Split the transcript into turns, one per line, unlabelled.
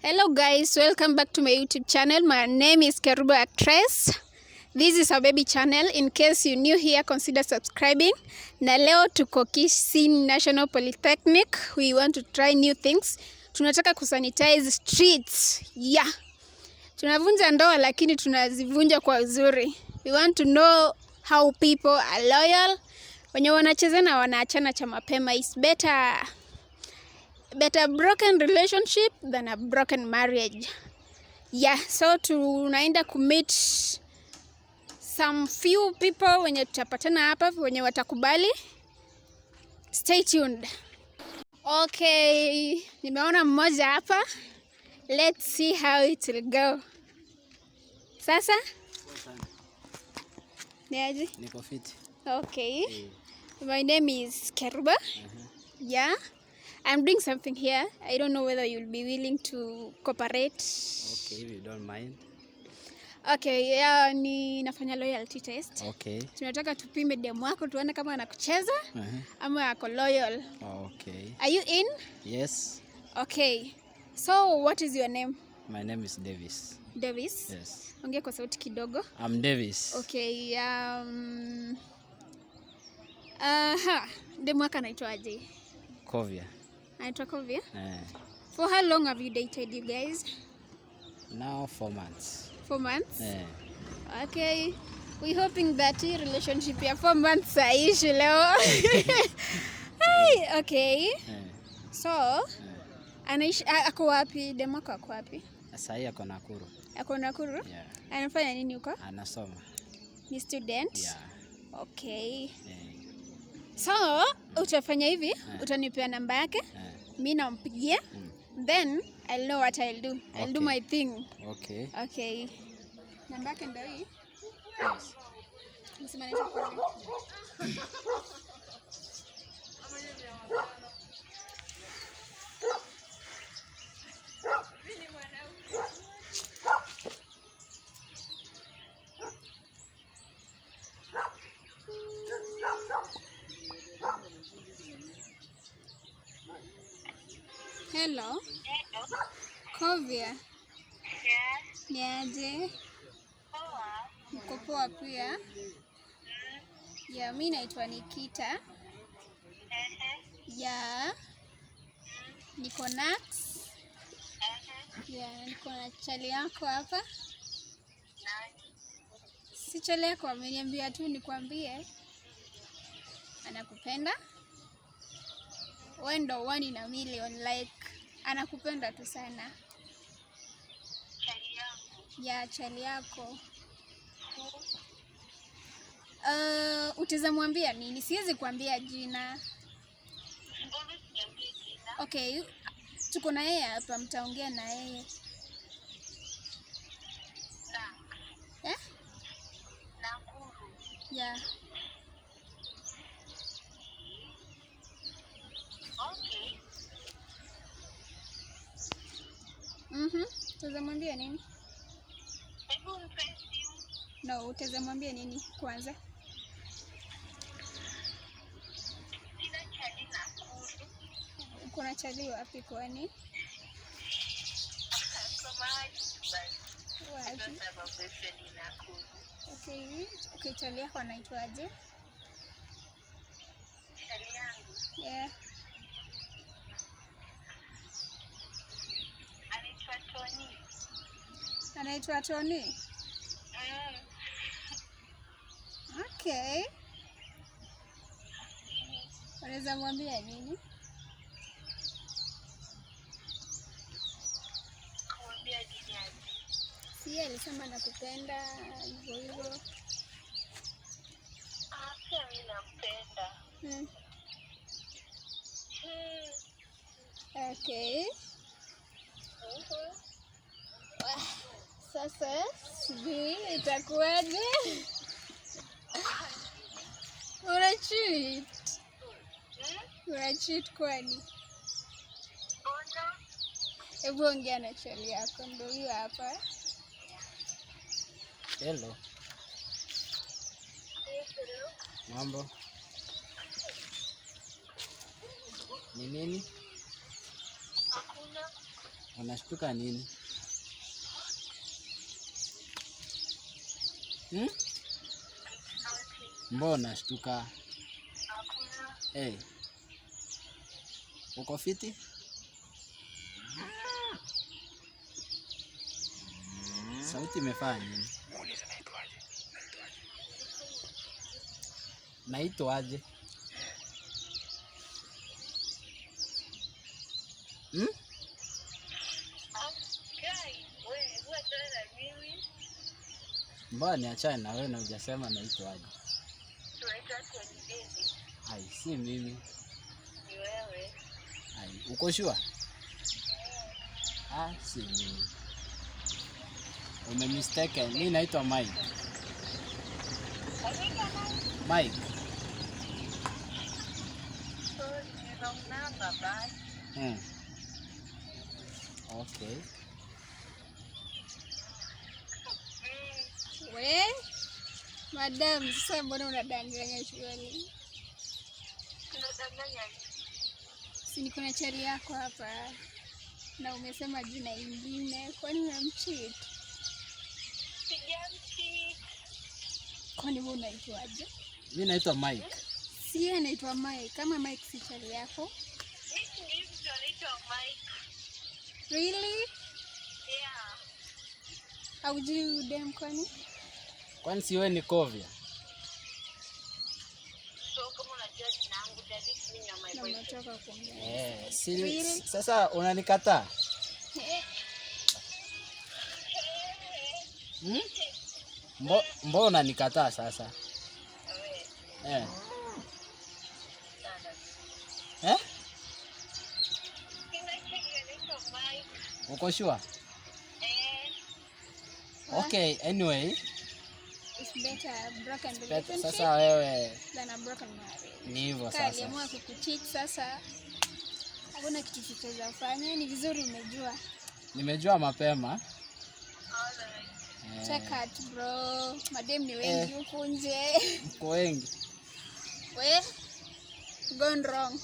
Hello guys, welcome back to my YouTube channel. My name is Kerubo Actress. This is our baby channel. In case you're new here, consider subscribing. Na leo tuko Kisii National Polytechnic. We want to try new things. Tunataka kusanitize streets. Yeah. Tunavunja ndoa lakini tunazivunja kwa uzuri. We want to know how people are loyal. Wenye wanacheza na wanaachana cha mapema is better broken relationship than a broken marriage. Yeah, so tunaenda kumeet some few people wenye tutapatana hapa wenye watakubali. Stay tuned. Okay, nimeona mmoja hapa. Let's see how it will go. Sasa ni aje?
Niko fiti.
Okay. My name is Keruba. Yeah. I'm doing something here. I don't know whether you'll be willing to cooperate.
Okay, if you don't mind.
Okay, yeah, ni nafanya loyalty test.
Okay.
Tunataka tupime demu wako tuone kama anakucheza ama ako loyal.
Okay.
Are you in?
Yes.
Okay. So what is your name?
My name is Davis.
Davis.
Yes.
Ongea kwa sauti kidogo.
I'm Davis.
Okay, aha, demu wako anaitwaje?
Kovia.
Anaitwa Kovia?
Eh.
For how long have you dated, you guys?
Now 4 months.
4 months?
Eh.
Okay. We hoping that hii relationship ya 4 months haiishi leo. Hey, okay.
Eh.
So, anaishi ako wapi? Demu wako ako wapi?
Sahii ako Nakuru.
Ako Nakuru?
Yeah.
Anafanya nini huko?
Anasoma.
Ni student?
Yeah.
Okay.
Eh.
So, utafanya hivi, utanipea namba yake,
Eh.
mi nampigia, then I'll know what I'll do. I'll do
Okay.
my thing.
Okay.
Okay. Namba yake ndio hii.
Yes.
Msema anaitwa Kovia. Hello. Kovia. Ni aje? Mko poa pia? Yeah, mi naitwa Nikita. Yeah. Niko Nax. Yeah, niko na chali yako hapa. Si chali yako ameniambia tu nikwambie anakupenda. Wewe ndo one in a million, like anakupenda tu sana. Ya chali yako. Utaweza mwambia nini? Siwezi kuambia jina. Okay, tuko na yeye hapa, mtaongea na yeye. Eh? Yeah.
Okay.
Utaweza mwambia nini?
Hebu mpe simu.
No, utaweza mwambia nini kwanza?
Sina chali Nakuru.
Uko na chali wapi kwani?
Ako mahali but I
Wapi?
don't have a boyfriend in Nakuru.
Okay, chali yako anaitwaje?
Chali yangu
Yeah.
anaitwa Tony.
Anaitwa Tony. Okay. Unaweza mwambia nini?
Kumwambia nini aje?
Si yeye alisema nakupenda hivyo hivyo.
Ah, pia mimi nampenda.
Okay. Wah, sasa sijui itakuwaje. Una cheat. Una cheat kwani?
Mbona?
Hebu ongea na chali yako, ndio huyo hapa.
Hello.
Hello.
Mambo. Ni nini?
Hakuna.
Unashtuka nini? Hmm? Mbona unashtuka?
Hakuna.
Hey. Uko fiti? Sauti imefanya nini?
Muulize naitwaje. Naitwaje?
Naitwaje? Hmm?
Ah, guy, wewe, hebu achana na mimi.
Mbona niachane na wewe na hujasema naitwaje?
Tunaitwa Tony Baby.
Ai, si mimi.
Ni wewe.
Ai, uko sure? Ah, si mimi. Umemistake. Mimi naitwa Mike.
Unaitwa nani?
Mike.
Sorry, ni wrong number, basi.
Okay.
We madam, sasa mbona unadanganya shuleni?
Tunadanganya.
Si niko na chali yako hapa na umesema jina ingine, kwani unamcheat?
Sijamcheat.
Kwani wewe unaitwaje?
Mimi naitwa Mike.
Si yeye anaitwa Mike. Kama Mike si chali yako.
Mimi sijui mtu anaitwa Mike.
Really?
Yeah.
Haujui udem kwani?
Kwani si wewe ni Kovia?
So kama unajua jina yangu, that is me na my
Na
boyfriend.
umetoka kuongea.
Eh, si,
Really?
sasa unanikataa?
Eh,
Hmm? Mbona unanikataa sasa?
Wewe,
Eh.
sana.
Eh?
Sina chali anaitwa Mike.
Uko sure?
Eh,
Okay, anyway,
it's better a broken relationship
sasa wewe
than a broken marriage.
ni hivyo
Kaa
sasa.
aliamua kukucheat sasa, hakuna kitu chochote fanya. Ni vizuri umejua.
Nimejua mapema.
alright.
Eh,
Check out bro, madem ni wengi huku nje.
Mko wengi.
We gone wrong.